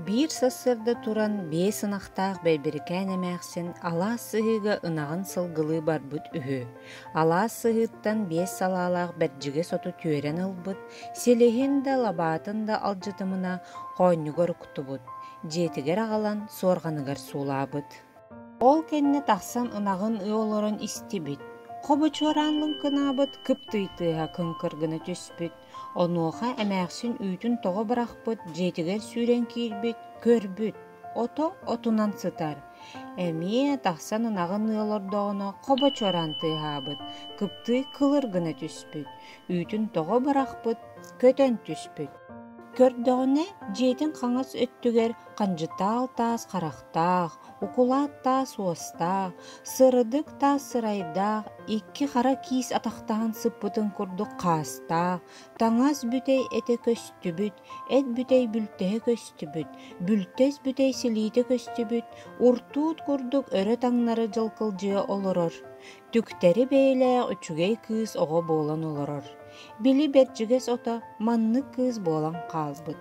Биир сарсыарда туран биэс ынахтаах Бэйбэрикээн эмээхсин алаас сыһыыга ынаҕын сылгылыы барбыт үһү. Алаас сыһыыттан биэс салаалаах бэрдьигэс оту түөрэн ылбыт, силиһин да, лабаатын да алдьатымына хоонньугар уктубут, дьиэтигэр аҕалан суорҕаныгар суулаабыт. Ол кэннэ тахсан ынаҕын ыы олорон истибит, хобо чуораан лыҥкынаабыт кыптый тыаһа кыҥкыр гына түспүт. Онуоха эмээхсин үүтүн тоҕо бырахпыт, дьиэтигэр сүүрэн киирбит, көрбүт, ото отунан сытар. Эмиэ тахсан ынаҕын ыы олордоҕуна хобо чуораан тыаһаабыт, кыптый кылыр гына түспүт, үүтүн тоҕо бырахпыт, көтөн түспүт. Көрдөҕүнэ, дьиэтин хаҥас өттүгэр хандьытаал таас харахтаах, укулаат таас уостаах, сырдык таас сырайдаах, икки хара киис атахтаһан сыппытын курдук хаастаах, таҥас бүтэй этэ көстүбүт, эт бүтэй бүлтэһэ көстүбүт, бүлтэс бүтэй силиитэ көстүбүт, уртуут курдук өрө таҥнары дьылкылдьыйа олорор, түктэри бэйэлээх үчүгэй кыыс оҕо буолан олорор. Били бэрдьигэс ото маннык кыыс буолан хаалбыт.